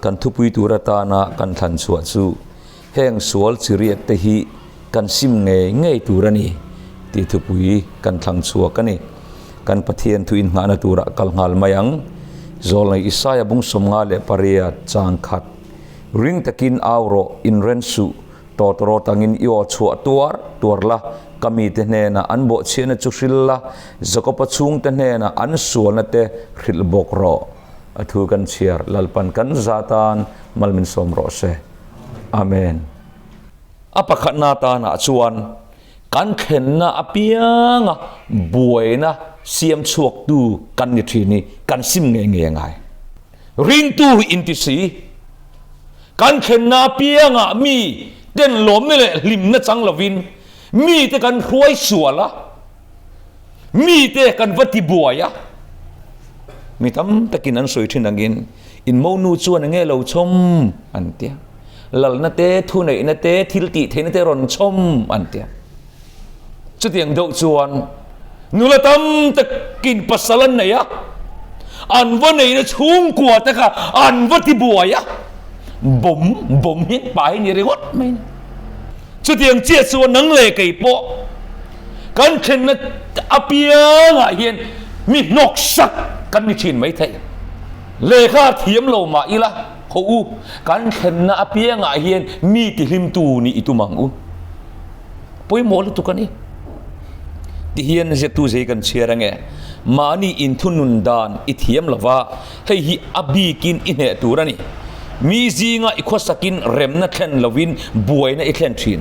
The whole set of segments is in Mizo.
Kan thupui tur atana kan thlan chhuah chu heng sual chi riat te hi kan sim ngei ngei tur a ni tih thupui kan thlang chhuak a ni. Kan Pathian thu inngahna turah kal nghal mai ang. Zawlnei Isaia bung 58 chang khat ring takin au rawh inren suh Tawtawrawt angin i aw chhuah tuar tuar la, ka mite hnenah an bawhchhiahna chu hrilh la, Jakoba chhungte hnenah an sualna te hrilh bawk rawh. A thu kan chhiar, Lalpan kan za tan mal min sawm rawh se. Amen. A pakhatna tanah chuan kan thlenna apianga buaina siam chhuaktu kan ni thin hi kan sim ngei ngei a ngai. Ringtu inti si. Kan thlenna apiangah mi ten lawmna leh hlimna chang lovin mite kan hruai sual a, mite kan va ti buai a. Mi tam takin an sawi thin angin, In monu chuan enge lo chhawm? an ti a. Lalna te, thuneihna te, thil tih theihna te rawn chhawm an ti a. Chutiang deuh chuan nula tam takin pasal an nei a, an va neihna chhungkua te kha an va ti buai a, bawm bawm hi an pai ni ringawt mai a ni. Chutiang chiah chuan nang leh kei pawh kan thlenna apiangah hian mi hnawk sak kan ni thin maithei. Lehkha thiam lo mah ila haw u, kan thlenna apiangah hian mi tihlimtu nih i tum ang u. Pawimawh lutuk a ni. Tihian ziaktu zei kan chhiar ange, mahni inthunun dan i thiam lo va, hei hi a bikin i hneh tur a ni. Mi zinga i khawsakin remna thlen lovin buaina i thlen thin.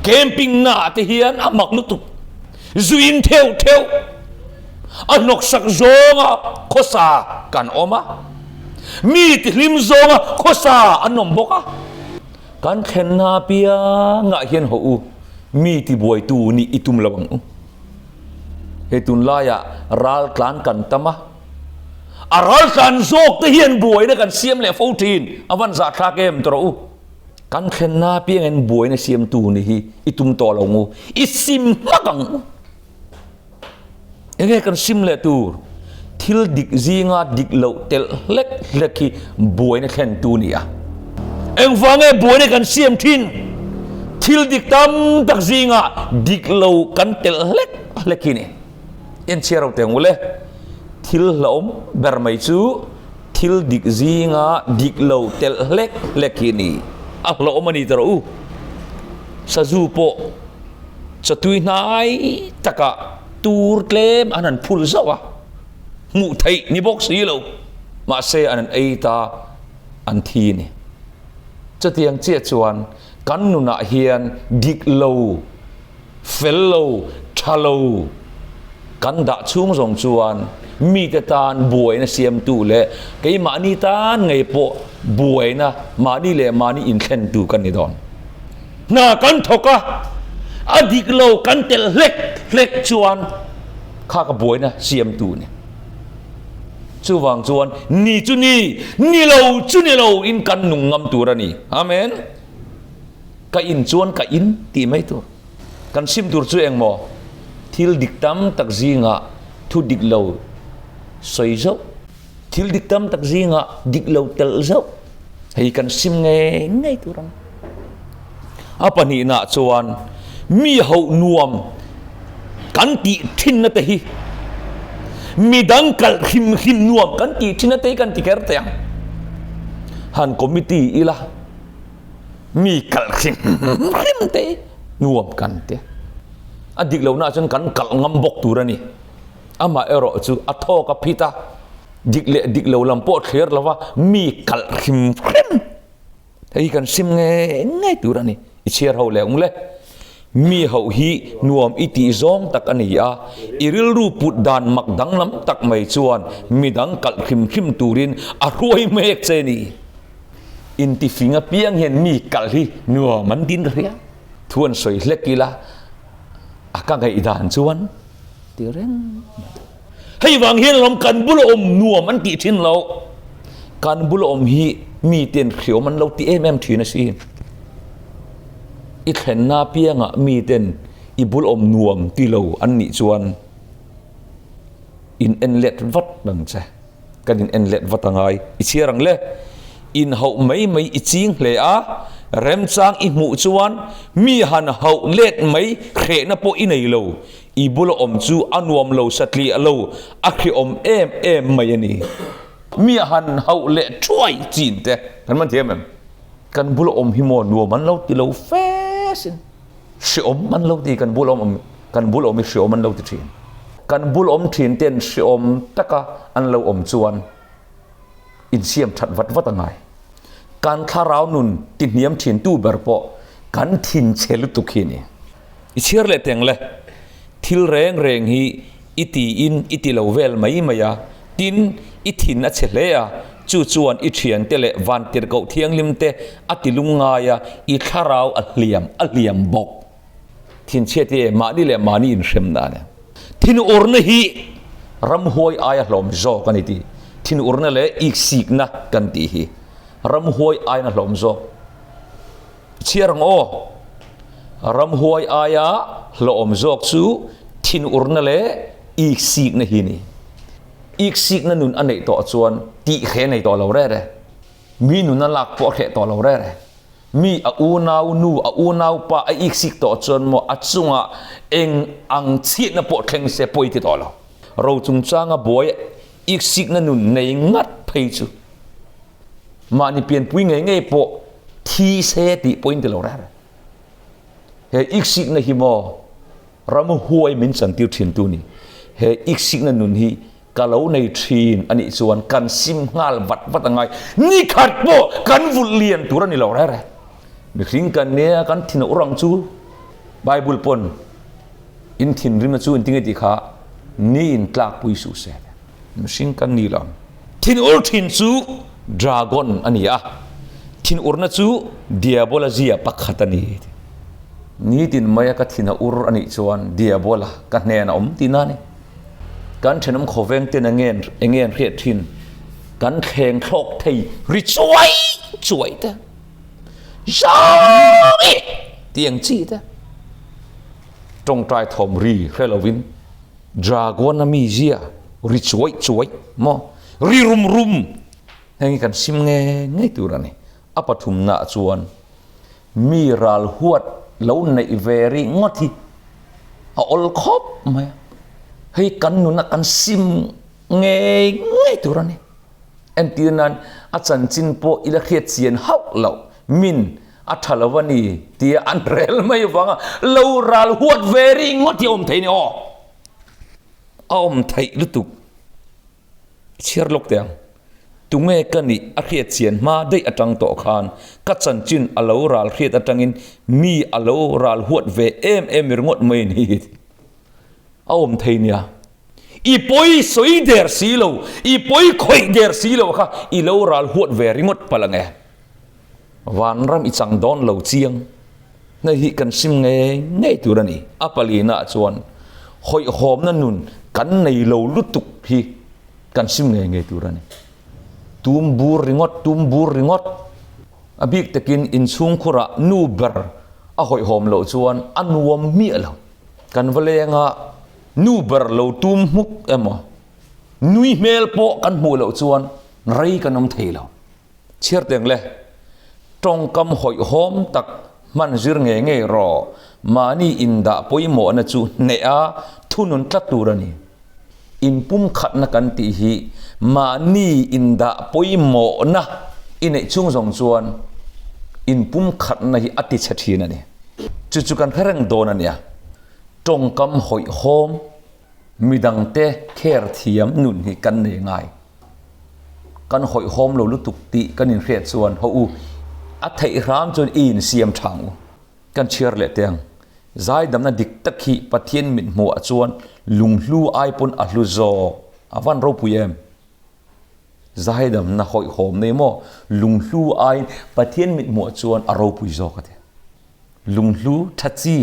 Camping naah te hian a mak lutuk. Zuin theuh theuh a hnawksak zawnga khawsa kan awm a, mi tihlim zawnga khawsa an awm bawk a. Kan thlenna apiangah hian haw u, mi tibuaitu nih i tum lo ang u. Hei tunlaiah ral tlan kan tam a, a ral tlan zawk te hian buaina kan siam leh fo thin, a van zahthlak em tawh rawh u. Kan thlenna apiangin buaina siamtu nih hi i tum tawh lo ang u, i sim hmak ang u. Enge kan sim leh tur? Thil dik zinga dik loh telh hlek hlek hi buaina thlentu ni a. Engvang nge buaina kan siam thin? Thil dik tam tak zinga dik lo kan telh hlek hlek hi ni. Enchhiar ho teng ule, thil hlauhawm ber mai chu thil dik zinga dik lo telh hlek hlek hi ni. A hlauhawm a ni ta rawh u. Sazu pawh. Chawtui hnai takah tur tlem an han phul zauh a, hmuh theih ni bawk si lo, mahse an han ei ta an thi a ni. Chutiang chiah chuan kan nunah hian dik lo, fel lo, tha lo kan dah chhung zawng chuan mite tan buaina siamtu leh keimahni tan ngei pawh buaina mahni leh mahni inthlentu kan ni dawn. Hna kan thawk a, a dik lo kan telh hlek hlek chuan kha ka buaina siamtu a ni. Chuvang chuan ni chu ni, ni lo chu ni lo in kan nung ngam tur a ni. Amen. Ka in chuan ka in tih mai tur. Kan sim tur chu engmaw? Thil dik tam tak zingah thu dik lo sawi zauh. Thil dik tam tak zingah dik lo telh zauh. Hei kan sim ngei ngei tur ang. A pahnihna chuan mi hoh nuam kan tih thinna te hi midang kalh hrim hrim nuam kan tih thinna te hi kan ti kher teh ang. Han committee ila mi kalh hrim hrim te nuam kan ti. A dik lohna chuan kan kalh ngam bawk tur a ni. Amah erawh chu a thawk a phit a, dik leh dik lo lam pawh thlir lova mi kalh hrim hrim. Hei hi kan sim ngei ngei tur a ni. I chhiar ho leh ang le. Mi hoh hi nuam i tih zawng tak a ni a, i rilru put dan mak danglam tak mai chuan midang kalh hrim hrim turin a hruai mek che ni. Intifing apiang hian mi kalh hi nuam an din reng. Thu an sawi hlek ila a ka ngaihdan chuan ti reng mai. Hei vang hian lawm kan bula awm nuam an tih thin lo. Kan bula awm hi mi ten hriawm an lo ti em em thin asin. I thlenna piangah mi ten i bul awm nuam ti lo an nih chuan in en let vat ang che. Kan in en let vat angai. I chhiar ang le. Inhauh mai mai i ching hle a, remchang i hmuh chuan mi han hauh let mai hrehna pawh i nei lo. I bula awm chu a nuam lo satliah lo, a hrehawm em em mai a ni. Mi han hauh leh thuai chin te kan man thiam em? Kan bula awm hi maw nuam an lo ti lo fe sin. Hrehawm an lo ti, kan bula awm kan bula awm hi hrehawm an lo ti thin. Kan bula awm thin ten hrehawm taka an lo awm chuan insiam that vat vat a ngai. Kan thlarau nun tihniam thin tu ber pawh kan thinchhe lutuk hi a ni. I chhiar leh teng le, thil reng reng hi i tiin i ti lo vel mai mai a, tin, i thin a chhe hle a, chu chuan i thiante leh vantirhkoh thianghlim te a ti lungngai a, i thlarau a hliam a hliam bawk. Thinchhiat hi mahni leh mahni inhremna a ni. Thinurna hi ramhuai aia hlawm zawk a ni tih thinurna leh iksikna kan tih hi ramhuai aiin a hlawm zawk. Chhiar ang aw, ramhuai aia hlawm zawk chu thinurna leh iksikna hi a ni. Iksikna nun a neih tawh chuan tih hre nei tawh lo rere. Mi nuna lak pawh a hreh tawh lo rere. Mi a unau nu, a unau pa a iksik tawh chuan maw a chungah eng ang chhiatna pawh thleng se pawi ti tawh lo. Ro chungchanga buai iksikna nun nei ngat phei chu mahni pianpui ngei ngei pawh thi se tih pawhin ti lo rere. He iksikna hi maw ramhuai min chantir thintu ni. He iksikna nun hi Ka lo nei thin a nih chuan kan sim nghal vat vat a ngai. Ni khat pawh kan vulh lian tur a ni lo rere. Mihring kan nia kan thin a ur ang chu. Bible pawn in thinrim na chu engtinge tih kha ni in tlak pui suh se. Mihring kan ni lo. Thin ur thin chu dragon a ni a, thin urna chu diabola zia pakhat a ni. Nitin maia ka thin a ur a nih chuan diabola ka hnen a awm tihna a ni. Kan thenawm khawveng ten a ngen enge an hriat thin kan thleng thlawk thei ri chuai chuai te Zari tih ang chi te tawngtai thawm ri hre lovin Dragon a mi zia ri chuai chuai maw ri rum rum heng hi kan sim nge ngei tur a ni a pathumnaah chuan Mi ral huat lo neih ve rih ngawt hi a awl khawp mai a, hei kan nuna kan sim ngei ngei tur a ni. Entir nan a chanchin pawh i la hriat chian hauh loh, min a tha lo a ni tia an rel mai avanga lo ral huat ve rih ngawt hi a awm thei a ni aw. A awm theih lutuk. Chhiar lawk teh ang. Tunge ka nih a hriat chian hma daih atang tawh khan ka chanchin a lo ral hriat atangin mi a lo ral huat ve em em ringawt mai a ni. A awm thei nia. I pawi sawi der si lo, i pawi khawih der si lo kha i lo ral huat ve ringawt palh ang e. Vanram i chang dawn lo chiang. Hei hi kan sim ngei ngei tur a ni. A palina chuan hawihhawmna nun kan nei lo lutuk hi kan sim ngei ngei tur a ni. Tum bur ringawt, tum bur ringawt. A bik takin inchhungkhurah nu ber a hawihhawm loh chuan a nuam miah lo. Kan va lenga nu ber lo tum hmuk emaw, nui hmel pawh kan hmuh loh chuan rei kan awm thei lo. Chhiar teng le, tawngkam hawihhawm tak hman zir ngei ngei rawh, mahni indah pawimawhna chu hneh a thunun tlat tur a ni. Inpumkhatna kan tih hi mahni indah pawimawhna i neih chhung zawng chuan inpumkhatna hi a tichhe thin a ni. Chu chu kan hre reng dawn a nia. Tawngkam hawihhawm midangte kher thiam nun hi kan nei ngai. Kan hawihhawm lo lutuk tih kan inhriat chuan haw u, a theih hram chuan i insiam tha ang u. Kan chhiar leh teh ang. Zaidamna dik tak hi Pathian mithmuhah chuan lunghlu ai pawn a hlu zawk. A van ropui em? Zaidamna hawihhawm nei maw? Lunghlu aiin Pathian mithmuhah chuan a ropui zawk a ti. Lunghlu tha chi,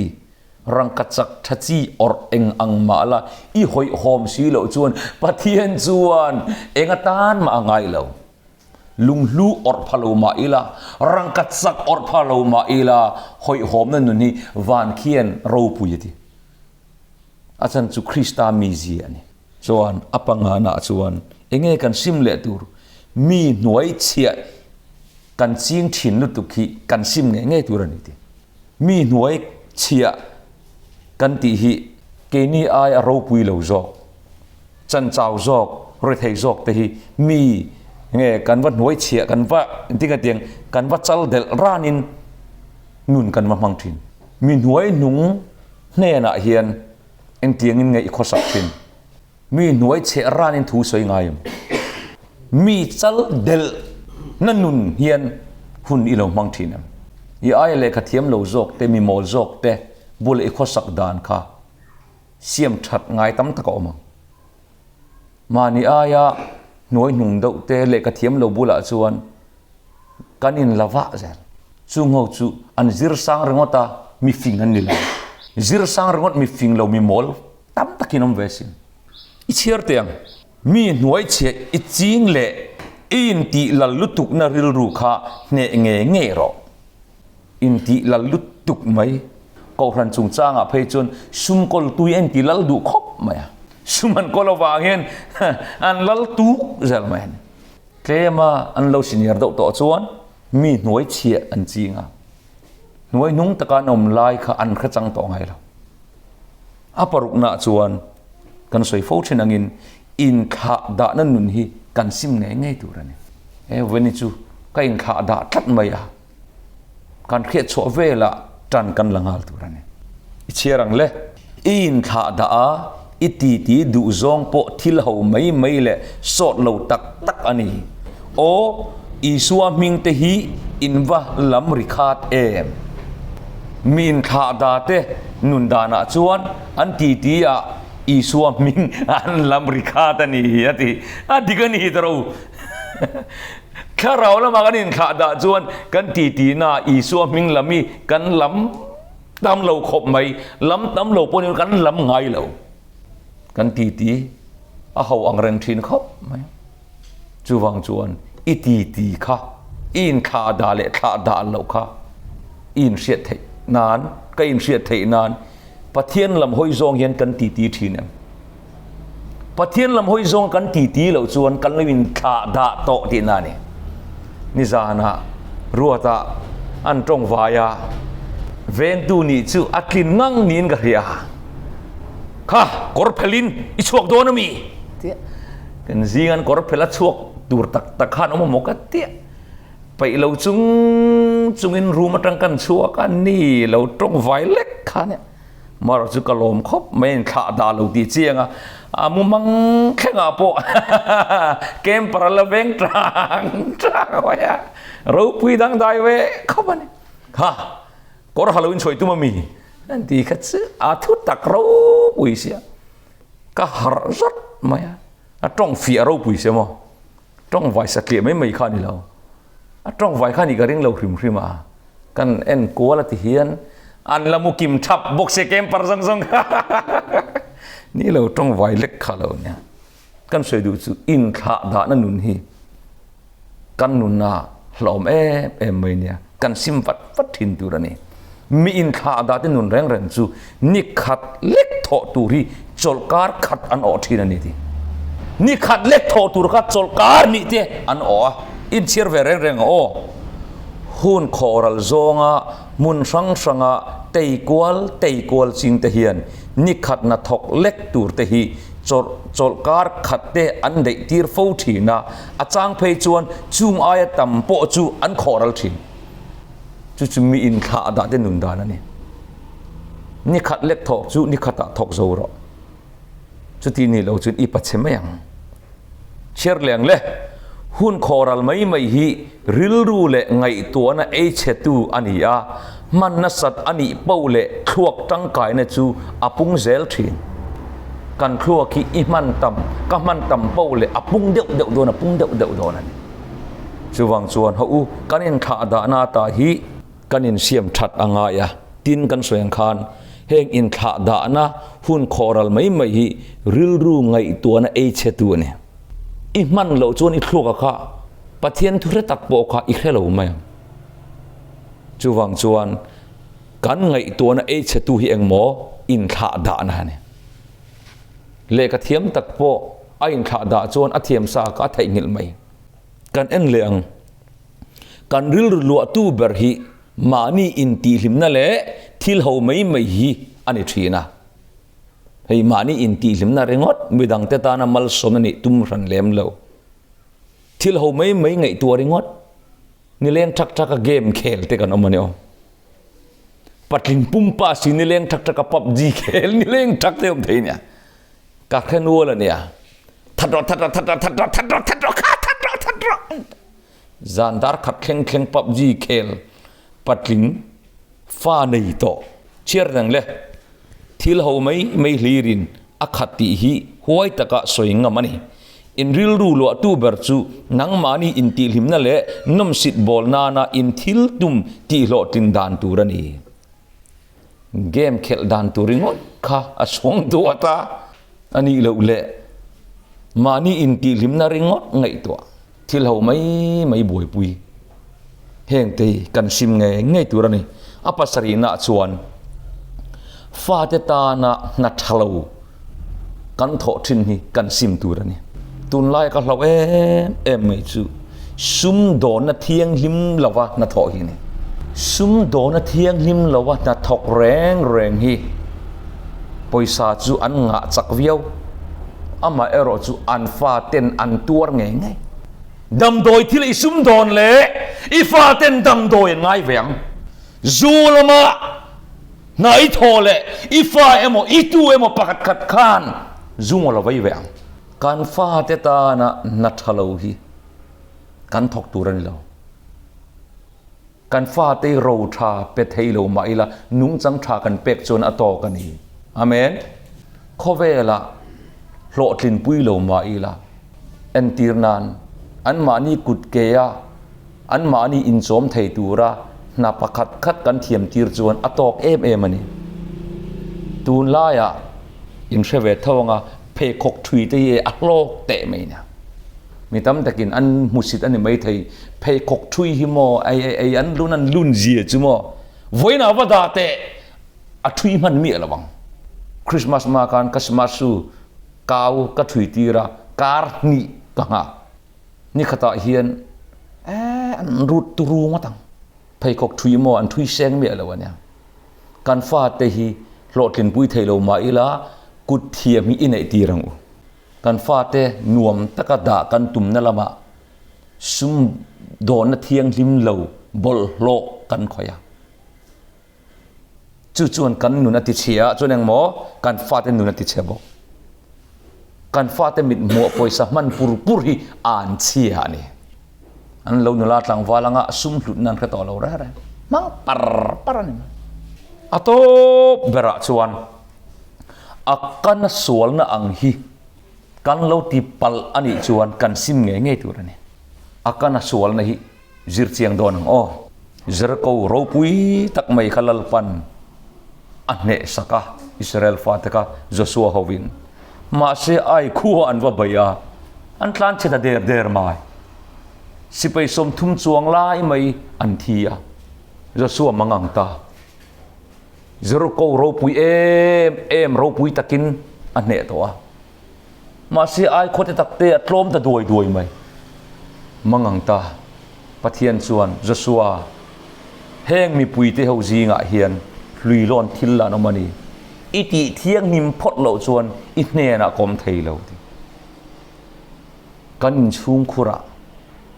rangkachak tha chi awrh eng ang mah la i hawihhawm si loh chuan Pathian chuan eng atan mah a ngai lo. Lunghlu awrh pha lo mah ila, rangkachak awrh pha lo mah ila, hawihhawmna nun hi van khian ropui a ti. A chan chu Krista mizia a ni. Chuan a panganah chuan enge kan sim leh tur? Mi hnuai chhiah. kan ching thin lutuk hi kan sim ngei ngei tur a ni tih. Mi hnuai chhiah kan tih hi keini ai a ropui lo zawk, chanchau zawk, rethei zawk te hi mi nge kan va hnuai chhiah kan va engtin nge tiang kan va chal delh ranin nun kan va hmang thin. Mi hnuai hnung hnenah hian engtiangin nge i khawsak thin? Mi hnuai cheh ranin thu sawi ngai em? Mi chal delh na nun hian hun i lo hmang thin em? I aia lehkha thiam lo zawk te, mi mawl zawk te bula i khawsak dan kha siam that ngai tam tak a awm ang. Mahni aia hnuai hnung deuh te lehkha thiam lo bulah chuan kan in la vah zel. Chung ho chu an zir sang ringawt a, mi fing an ni lo. Zir sang ringawt mi fing lo, mi mawl tam takin awm ve sin. I chhiar teh ang. Mi hnuai chhiah i ching leh i intih lal lutukna rilru kha hneh ngei ngei rawh. Intih lal lutuk mai. Kohhran chungchangah phei chuan sum kawl tui a inti lal duh khawp mai a. Sum an kawl avang hian an lal tuk zel mai a ni. Tlema an lo senior deuh tawh chuan mi hnuai chhiah an ching a. Hnuai hnung taka an awm lai kha an hre chang tawh ngai lo. A paruknaah chuan kan sawi fo thin angin inthlah dahna nun hi kan sim ngei ngei tur a ni. He Veni chu ka inthlah dah tlat mai a, kan hriat chhuah velah tan kan la nghal tur a ni. I chhiar ang le. I inthlah dah a, i titi duh zawng pawh thil ho mai mai leh sawt lo tak tak a ni. Aw, Isua hming te hi in va lam ri khat em? Mi inthlah da te nun danah chuan an titi ah Isua hming an lam ri khat a ni a ti. A dik a ni tawh u. Thlarau lamah kan inthlah dah chuan kan titi na Isua hming lam hi kan lam tam lo khawp mai. Lam tam lo pawh ni kan lam ngai lo. Kan titi a ho ang reng thin khawp mai. Chuvang chuan i titi kha i inthlah dah leh thlah dah loh kha i inhriat theih nan, ka inhriat theih nan Pathian lam hawi zawng hian kan titi thin em? Pathian lam hawi zawng kan titi loh chuan kan lo inthlah dah tawh tihna a ni. Nizanah Ruata an tawng vai a, vengtu nih chu a tlin ngang niin ka hria. Kha, kawr phelin i chhuak dawn a mi? Tia kan zing an kawr phel a chhuak tur tak tak khan awm amaw ka tia peih lo chung chungin room atang kan chhuak a ni lo tawng vai lek kha nia mar chu ka lawm khawp mai in thlah dah lo tih chiang a a mu mang thlengah pawh camper a la veng tang tang mai a ropui dangdai ve khawp a ni kha kawr ha lo in chhuai tum a mi an ti kha chu a thu tak ropui sia. Ka harh zat mai a, a tawng fiah ropui sia maw, tawng vai satliah mai mai kha a ni lo, a tawng vai kha a nih ka ring lo hrim hrim a, kan en kual a ti hian an la mu kim thap bawk sia camper zawng zawng kha ni lo tawng vai lek kha lo nia, kan sawi duh chu inthlah dahna nun hi. Kan nunna hlawm em em mai nia, kan sim vat vat thin tur a ni. Mi inthlah dah te nun reng reng chu ni khat lek thawh tur hi chawlhkar khat an awh thin a ni ti. Ni khat lek thawh tur kha chawlhkar nih te an awh a, inchhiar ve reng reng aw. Hun khawhral zawnga hmun hrang hranga tei kual tei kual ching te hian ni khat hna thawk lek tur te hi chawlh chawlhkar khat te an deih tir fo thin a, a chang phei chuan chung aia tam pawh chu an khawh ral thin. Chu chu mi inthlah dah te nun dan a ni. Ni khat lek thawk chu ni khatah thawk zo rawh. Chuti ni lo chuan i pachhe mai ang. Chhiar leng le, hun khawhral mai mai hi rilru leh ngaihtuahna ei chhetu a ni a, hman nasat a nih poh leh thluak tangkaina chu a pung zel thin. Kan thluak hi i hman tam, ka hman tam poh leh a pung deuh deuh dawn, a pung deuh deuh dawn a ni. Chuvang chuan haw u, kan inthlahdah ata hi kan insiam that a ngai a, tin kan sawi ang khan heng inthlahdahna hun khawhral mai mai hi rilru ngaihtuahna ei chhetu a ni. I hman loh chuan i thluak a kha Pathian thu hre tak pawh kha i hre lo mai ang. Chuvang chuan kan ngaihtuahna ei chhetu hi engmaw inthlahdahna a ni. Lehkha thiam tak pawh a inthlahdah chuan a thiam sa kha a theihnghilh mai. Kan en leh ang. Kan rilru luahtu ber hi mahni intihhlimna leh thil ho mai mai hi a ni thin a. Hei mahni intihhlimna ringawt midangte tana malsawmna nih tum hran lem lo. Thil ho mai mai ngaihtuah ringawt nileng thak thaka game khel te kan awm a ni aw. Patling pumpa si nileng thak thaka PUBG khel nileng thak te awm thei nia. Ka hre nual a nia. That rawh that rawh that rawh that rawh that rawh that rawh kha that rawh that rawh. Zan dar khat thleng thleng PUBG khel patling fa nei tawh chhiar reng le. Thil ho mai mai hlirin a khat tih hi huai taka sawi ngam a ni. In rilru luahtu ber chu nangmahni intihhlimna leh nawmsit bawl nana in thil tum tihhlawhtlin dan tur a ni. Game khelh dan tur ringawt kha a suang duat a, a nih loh leh mahni intihhlimna ringawt ngaihtuah thil ho mai mai buaipui hengte hi kan hrim ngei ngei tur a ni. A pasarihnaah chuan fate tana hna tha lo kan thawh thin hi kan sim tur a ni. Tunlai ka hlauh em em mai chu sumdawnna thianghlim lova hnathawh hi a ni. Sumdawnna thianghlim lova hnathawk reng reng hi pawisa chu an ngah chak viau, amaherawh chu an faten an tuar ngei ngei. Damdawi thil i sumdawn leh i faten damdawi an ngai ve ang. Zu lama hna i thawh leh i fa emaw i tu emaw pakhat khat khan zu ngaw lo vei ve ang. Kan fate tana hna tha lo hi kan thawk tur a ni lo. Kan fate hi ro tha pe thei lo mah ila nungchang tha kan pek chuan a tawk a ni. Amen. Khawvelah hlawhtlinpui lo mah ila entir nan anmahni kut kea Anmahni inchawm thei tura hna pakhat khat kan thiam tir chuan a tawk em em a ni. Tunlaiah inhre ve tho anga pheikhawk thui te hi a hlawk teh mai nia. Mi tam takin an hmusit a ni maithei, pheikhawk thui hi maw ei ei ei an lun an lun zia chu maw vawiinah va dah teh a thui hman miah lo ang. Christmas hma khan ka smart shoe kau ka thui tir a, kar hnih ka nghak. Ni khatah hian eh an rut turu ngawt ang. Pheikhawk thui maw an thui seng miah lo ania. Kan fate hi hlawhtlinpui thei lo mah ila kut thiam hi i neih tir ang u. Kan fate nuam taka dah kan tumna lamah sum dawnna thianghlim lo bawlhhlawh kan khawih a. Chu chuan kan nun a ti chhe a, chuan engmaw kan fate nun a ti chhe bawk. Kan fate mit hmuah pawisa hman pur pur hi an chhia a ni. An lo nula tlangval anga sum hlutna an hre tawh lo reng reng. Hmang par par a ni mai. A tawp berah chuan a kana sualna ang hi kan lo ti palh a nih chuan kan sim ngei ngei tur a ni. A kana sualna hi Zir chiang dawn ang aw. Jericho ropui tak mai kha Lalpan a hneh sak a, Israel fate kha Joshua hovin. Mahse ai khua an va bei a, an tlan chhe ta der der mai. Sipai 30 chuang lai mai an thi a, Joshua mangang ta. Jericho ropui em em ropui takin a hneh tawh a. Mahse ai khawte tak te a tlawm ta duai duai mai. Mangang ta, Pathian chuan Joshua, heng mipuite ho zingah hian hluilawn thil la an awm a ni. I tih thianghlim phawt loh chuan i hnenah ka awm thei lo ti. Kan inchhungkhurah,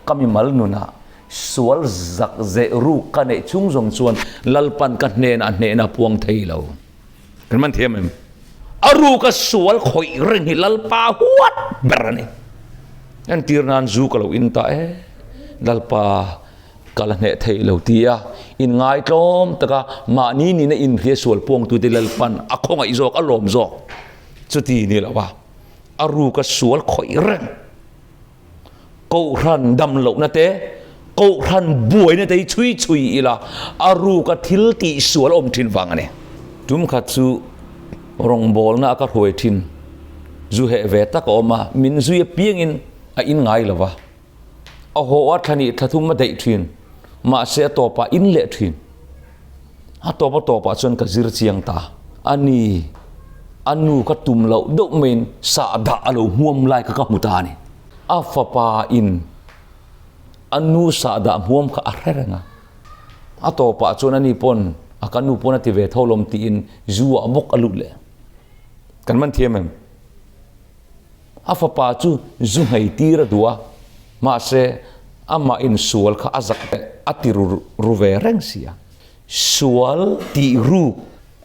ka mimal nunah sual zak zeh ruk ka neih chung zawng chuan Lalpan ka hnenah hnehna puang thei lo. Kan man thiam em? A ruka sual khawih reng hi Lalpa huat ber a ni. Entir nan zu ka lo in ta e, Lalpa ka la hneh thei lo ti a, in ngaitlawm taka mahni nihna inhria sual puangtute Lalpan a khawngaih zawk, a lawm zawk. Chuti ni lo a, a ruka sual khawih reng. Kohhran dam lohna te, kohhran buaina te hi chhui chhui ila a ruka thil tih sual a awm thin vang a ni. Tum khat chu rawngbawlna a ka hruai thin, zu heh ve tak a awm a, min zui apiangin a in ngai lo va, a haw a thlani thlathum a daih thin, mahse a tawpah in leh thin. A tawp a tawpah chuan ka zir chiang ta a ni, a nu ka tum loh deuh maiin sahdah a lo hmuam lai kha ka hmu ta a ni. A fapa in A nu sahdah hmuam kha a hre reng a. A tawpah chuan ani pawn a ka nu pawn a ti ve tho lawm tiin zu ah bawk a lut leh. Kan man thiam em? A fapa chu zu nghei tir a duh a, mahse amah insual kha a zak a ti ru ru ve reng si a. Sual tih ruk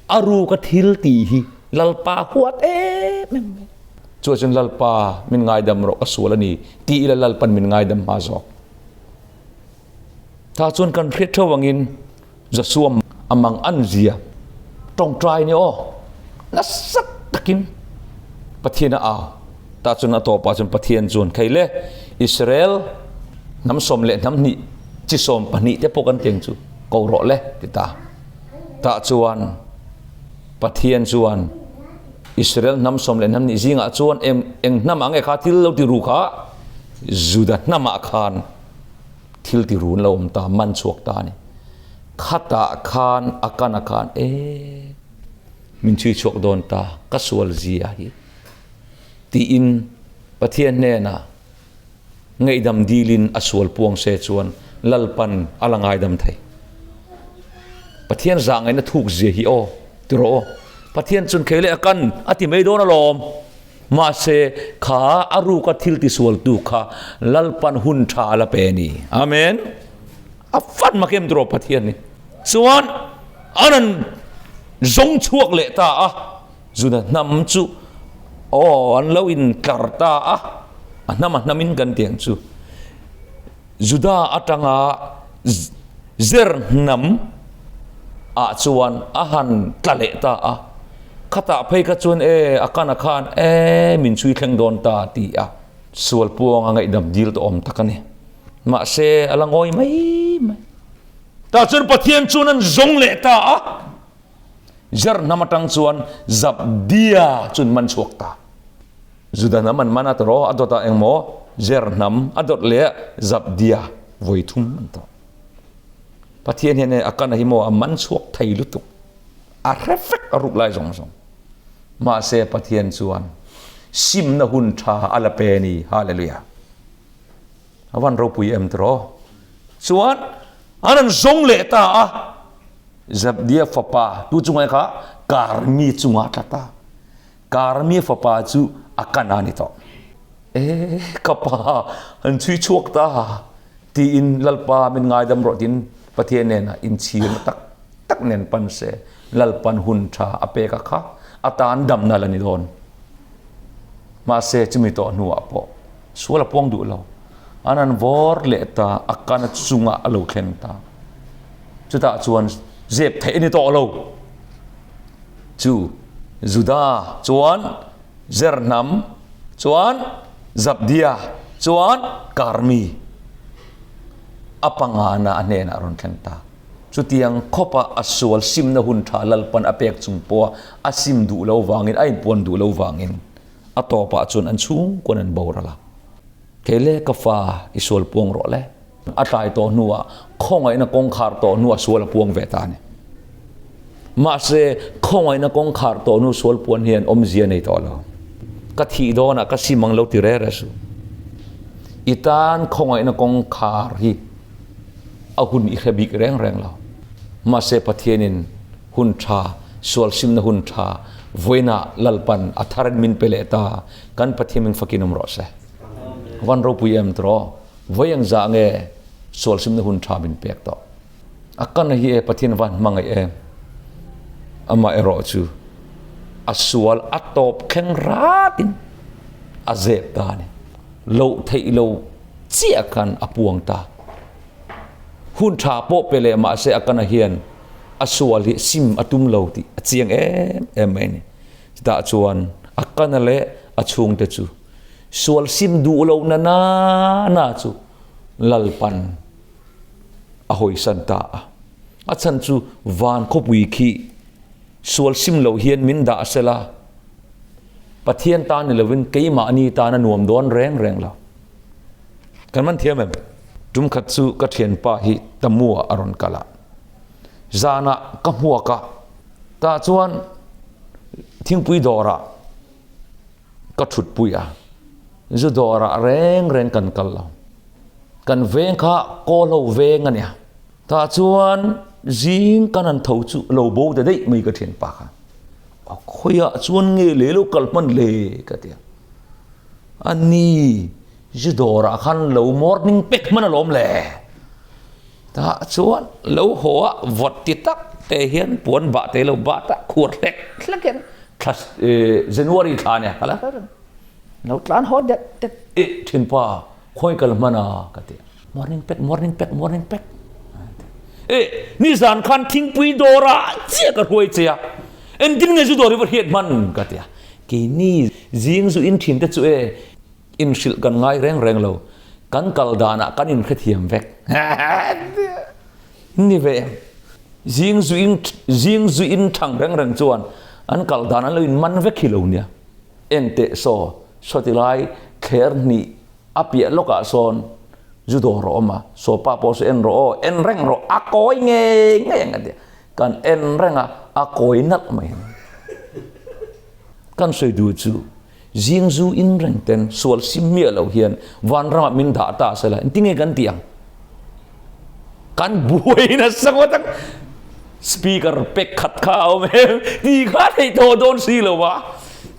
a ruk a thil tih hi Lalpa huat em em mai. Chuah chuan Lalpa min ngaidam rawh ka sual a ni tih ila Lalpan min ngaidam hma zawk. Tah chuan kan hriat theuh angin Joshua a mang an zia tawngtai ni aw nasa takin Pathian a au. Tah chuan a tawpah chuan Pathian chuan khei le Israel hnam sawm leh hnam hnih chi sawm pahnih te pawh kan teng chu ko rawh le ti ta. Tah chuan Pathian chuan Israel hnam sawm leh hnam hnih zingah chuan eng eng hnam ah nge kha thil lo ti ru kha Juda hnamah khan thil ti run lo awm ta, man chhuak ta a ni. Khatah khan a kana khan e min chhui chhuak dawn ta, ka sual zia hi tiin Pathian hnenah ngaihdam dilin a sual puang se chuan Lalpan a la ngaidam thei. Pathian zah ngaihna thuk zia hi aw ti rawh aw. Pathian chuan khei leh a kan a ti mai dawn alawm. Mahse kha a ruka thil tisualtu kha Lalpan hun tha a la pe a ni. Amen. A fan mak em tiraw Pathian hi. Chuan an an zawng chhuak leh ta a. Juda hnam chu aw an lo intlar ta a, a hnam a hnamin kan tih ang chu. Juda atanga Zer hnam ah chuan a han tla leh ta a, khatah phei kha chuan e a kana khan e min chhui thleng dawn ta a ti a, sual puanga ngaihdam dil tawh awm tak a ni. Mahse a la ngawi mai mai. Tah chuan Pathian chuan an zawng leh ta a. Zer hnam atang chuan Zabdia chu an man chhuak ta. Juda hnam an man a tawh a dawtah engmaw Zer hnam a dawt leh Zabdia vawi thum an tawh. Pathian hian a kana hi maw a man chhuak thei lutuk. A hre vek a ruk lai zawng zawng. Mahse Pathian chuan simna hun tha a la pe a ni. Hallelujah. A van ropui em tiraw? Chuan an an zawng leh ta a. Zabdia fapa tu chungah kha Karmi chungah tla ta. Karmi fapa chu a kan a ni tawh. E ka pa an chhui chhuak ta tiin Lalpa min ngaidam rawh tiin Pathian nena inchhirna tak tak nen pan se Lalpan hun tha a pek a kha atan damna la ni dawn. Mahse chumi tawh hnuah pawh sual a puang duh lo. An an vawr leh ta a kana chungah a lo thleng ta. Chutah chuan zep theih a ni tawh lo. Chu Juda chuan Zer hnam chuan Zabdia chuan Karmi a pangana a hnenah a rawn thleng ta. Chutiang khawpa a sual simna hun tha Lalpan a pek chung pawha a sim duh lo vangin, a inpuan duh lo vangin a tawpah chuan an chhungkuan an boral a. Kei le ka fa i sual puang rawh le. A tlai tawh hnuah khawngaihna kawngkhar tawh hnuah sual a puang ve ta a ni. Mahse, khawngaihna kawngkhar tawh hnu sual puan hian awmzia nei tawh lo. Ka thih dawnah ka sim ang lo ti rere suh. I tan khawngaihna kawngkhar hi a hun i hre bik reng reng lo. Mahse, Pathianin hun tha, sual simna hun tha vawiinah Lalpan a tharin min pe leh ta. Kan Pathian min fakin awm rawh se. Van ropui em tiraw? Vawi ang zah nge sual simna hun tha min pek tawh. A kan hi e Pathian van hmangaih em. Amah erawh chu a sual a tawp thleng ratin a zep ta a ni. Loh theih lo chiah khan a puang ta. Hun tha pawh pe leh mahse a kana hian a sual hi sim a tum lo tih a chiang em em mai a ni. Chutah chuan a kana leh a chhungte chu Sual sim duh lo na na na chu Lalpan a hawisan ta a. A chhan chu van khawpui khi sual sim lo hian min dah sela, Pathian tan ni lovin keimahni tan a nuam dawn reng reng lo. Kan man thiam em? Tum khat chu ka thianpa hi Tamua a rawn kal a, zanah ka hmuak a, tah chuan thingpui dawrah Ka thutpui a, zu dawrah reng reng kan kal lo. Kan veng kha Kawlho veng a nia. Tah chuan zing kan han tho chu lo bo ta daih mai ka thianpa kha. A khawiah chuan nge le lo kal hman le ka ti a. A ni zu dawrah khan lo morning pack hman alawm le. Tah chuan lo haw a vawt ti tak te hian puan bah te lo bah ta khuar hlek hlek hian thla January thla nia ka la hre reng. Lo tlan haw det det eh thinpa khawi kal hman a ka ti a. Morning pack morning pack morning pack eh nizan khan thingpui dawrah chiah ka hruai che a engtin nge zu dawr hi va hriat hman ka ti a. Keini zing zu in thin te chu e Inhrilh kan ngai reng reng lo, kan kal danah kan inhrethiam vek. Ni ve em? Zing zuin zing zuin thang reng reng chuan an kal dan an lo inman vek hi lo nia. Enteh saw, sawti lai thler hnih a piah lawkah sawn zu dawr a awm a, saw pa pawh saw en rawh aw, en reng rawh, a kawi ngei ngei ang a ti a. Kan en reng a, a kawi nalh mai. Kan sawi duh chu Zing zu in reng ten sual sim miah lo hian vanramah min dah ta sela engtin nge kan tih ang? Kan buai nasa ngawt ang. Speaker pek khat kha a awm em? Ti kha theih tawh dawn si lo a.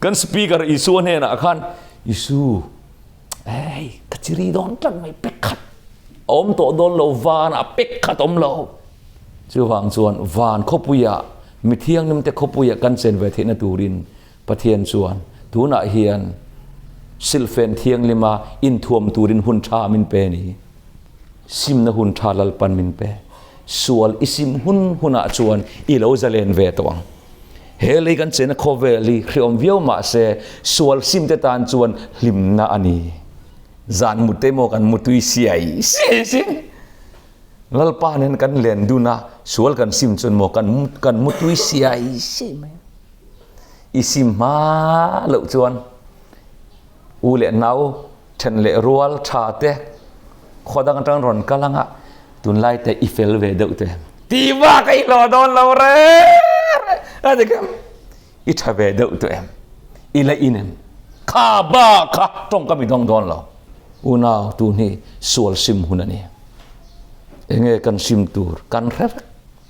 Kan speaker Isua hnenah khan Isu, hei ka chiri dawn tlat mai pek khat a awm tawh dawn lo vanah pek khat awm lo. Chuvang chuan van khawpuiah mithianghlimte khawpuiah kan chen ve theihna turin Pathian chuan tunah hian silhfen thianghlima inthuam turin hun tha min pe ni. Simna hun tha Lalpan min pe. Sual i sim hun hunah chuan i lo zalen ve tawh ang. He lei kan chena khawvel hi hreawm viau mah se sual simte tan chuan hlimna a ni. Zan mut te maw kan mutui siai siai sin. Lalpa nen kan len dun a, sual kan sim chuan maw kan kan mutui siai siai mai. I sim hma loh chuan u leh nau then leh rual tha te khaw dang atang rawn kal anga tunlai te i fel ve deuh te tih bak a i hlawh dawn lo reng reng a ti kha i tha ve deuh tawh em i la in em kha bak kha tawngkam i dawng dawn lo unau tun hi sual sim hun a ni enge kan sim tur kan hre vek.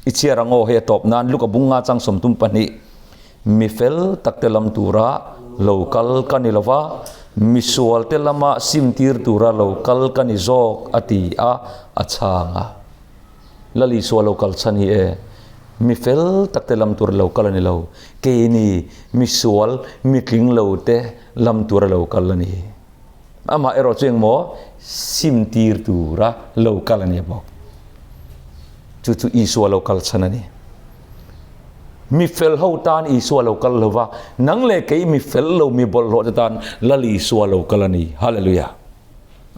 I chhiar ang aw, hei a tawp nan Luka bunga chang 32, Mi fel takte lam tura lo kal ka ni lova, mi sualte lama simtir tura lo kal ka ni zawk a ti a, a chhang a. Lal Isua lo kal chhan hi e, mi fel takte lam tura lo kal a ni lo, keini mi sual, mi tling lote lam tura lo kal a ni. Amah erawh chu engmaw simtir tura lo kal a ni bawk. Chu chu Isua lo kal chhan a ni. Mi fel ho tan Isua lo kal lo va, nang leh kei mi fel lo mi bawlhhlawh te tan Lal Isua lo kal a ni. Hallelujah!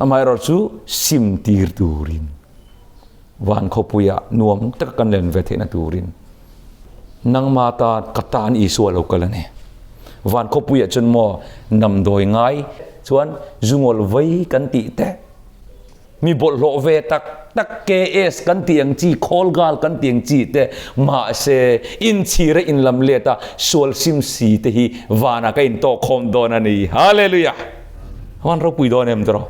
Amah erawh chu simtir turin van khawpuiah nuam taka kan len ve theihna turin nangma tan ka tan Isua lo kal a ni. Van khawpuiah chuan maw namdawi ngai chuan zungawl vei kan tih te, Mi bawlhhlawh ve tak tak KS kan tih ang chi, Khawlgal kan tih ang chi te, mahse inchhir a inlam let a sual sim si te hi vanah ka intawk khawm dawn a ni. Hallelujah! Van ropui dawn em tawh?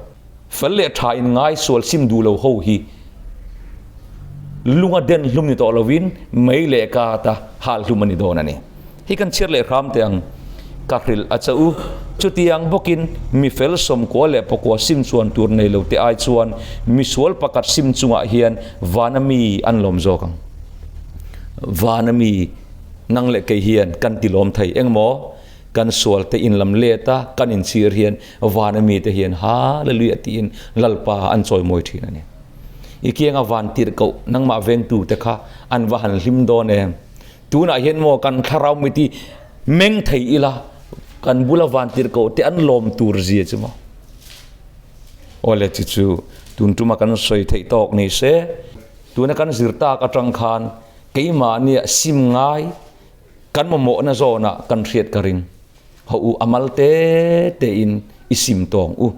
Fel leh tha in ngai sual sim duh lo ho hi lunga den hlum ni tawh lovin mei leh kata hal hlum a ni dawn a ni. Hi kan chhiar leh hram teh ang. Ka hrilh a che u. Chutiang bawkin mi fel 94 leh pakua sim chuan tur nei lo te ai chuan mi sual pakhat sim chungah hian vana mi an lawm zawk ang. Vana mi nang leh kei hian kan ti lawm thei engmaw? Kan sual te in lam let a kan inchhir hian vana mi te hian Hallelujah tiin Lalpa an chawimawi thin a ni. I kianga van tirhkoh nangmah vengtu te kha an va han hlim dawn em? Tunah hian maw kan thlarau miti meng thei ila kan bula vantirhkoh te an lawm tur zia chu maw. Awle chu chu tun tuma kan sawi theih tawk ni se tuna kan zir tak atang khan keimahnia sim ngai kan mamawhna zawnah kan hriat ka ring. Haw u amal te te in i sim tawng u.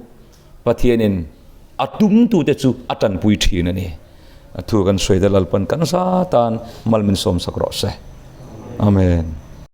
Pathianin a tumtute chu a tanpui thin a ni. A thu kan sawi te Lalpan kan za tan mal min sawmsak rawh se. Amen.